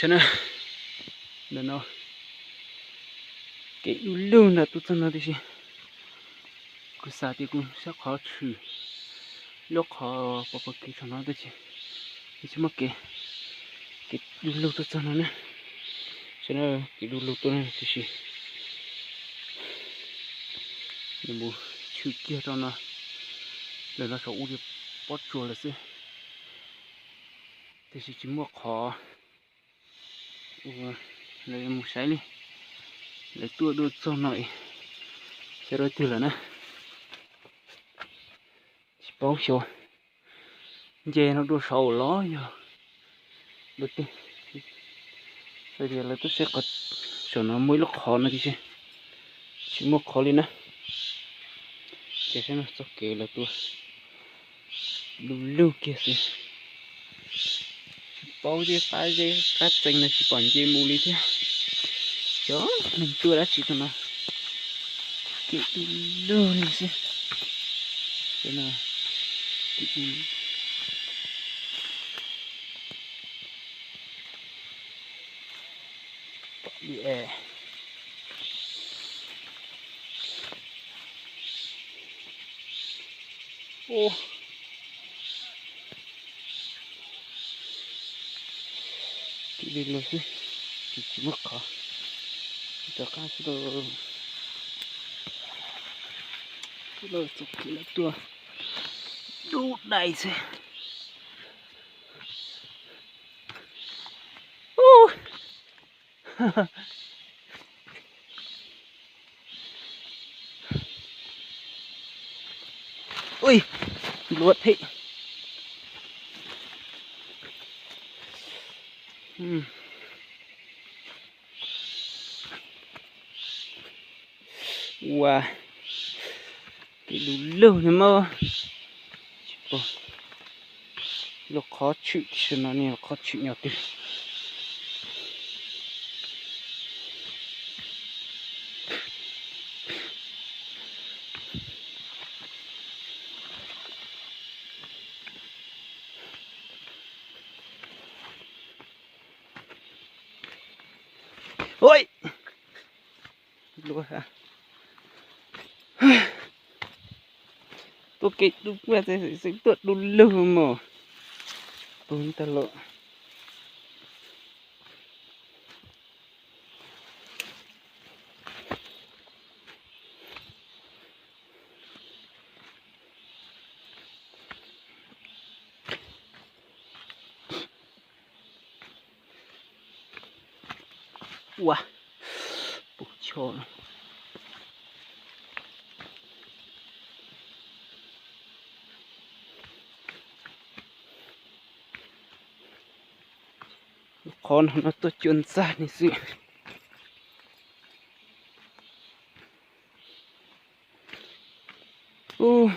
Ntawm no, kev du lug ntawm tuaj txog no tiam sis kuv xav tias kuv sab qhov tshwm lub qhov pov pov kev thaum no tiam sis tsis muaj kev, kev du lug tuaj txog no na. Saib na, kev du lug tuaj na tiam sis nws mus tshwm kiag rau no, lawm no saum ub pob tsuas lawm xwb, tiam sis tsis muaj qhov. Lawv mus saib li, lawv tuaj dua txog no xyov dua twg lawm na. Tsis paub xyov nce no dua saud los yog dua twg. Tias lawv tuaj saib qhov saum no muaj ib lub qhov no tiam sis tsis muaj qhov li na. Ces saib no txoj kev lawv tuaj du lug kiag xwb. Tsis paub tej qab zeb qab txee no tsis pom nce mus li thiab. Xyov neeg tuaj dab tsi rau no. Kev du lug li xwb. Kev du lug xwb, tsis muaj qhov. Rov qab xwb, txoj kev lawv tuaj du dais xwb. Ui, luav thiab. Ua, kev du lug no mas tsis pom lub qhov tshwm, tam sim no ne lub qhov tshwm nyob twg. Ui, tuaj kev du, xeeb tuaj du lug mos. Pug tag los. Ua, puv cho. Qhov no no tuaj cuag ntxag ni xwb. Ub,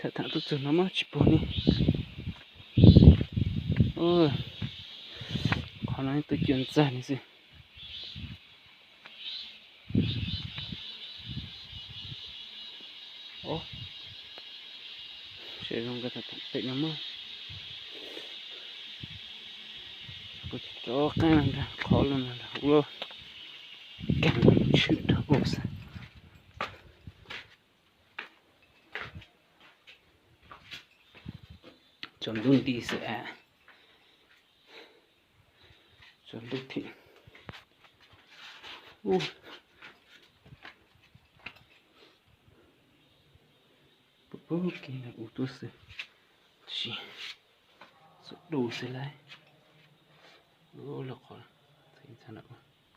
tham tham tuaj txog no mas tsis pom ne. Qhov no tuaj cuag ntxag ni xwb. Seb zoo nkauj tham tham pem no mas. Kuv rov qeej qhov los ua keeg tshwm dhau xwb. Tsaus ntuj nti xwb. Tsaus ntuj thiab. Ub, puag puag kev no ua tuaj xwb, tab sis txawm du xwb lauj. Ub, lub qhov txhia ntxhab no.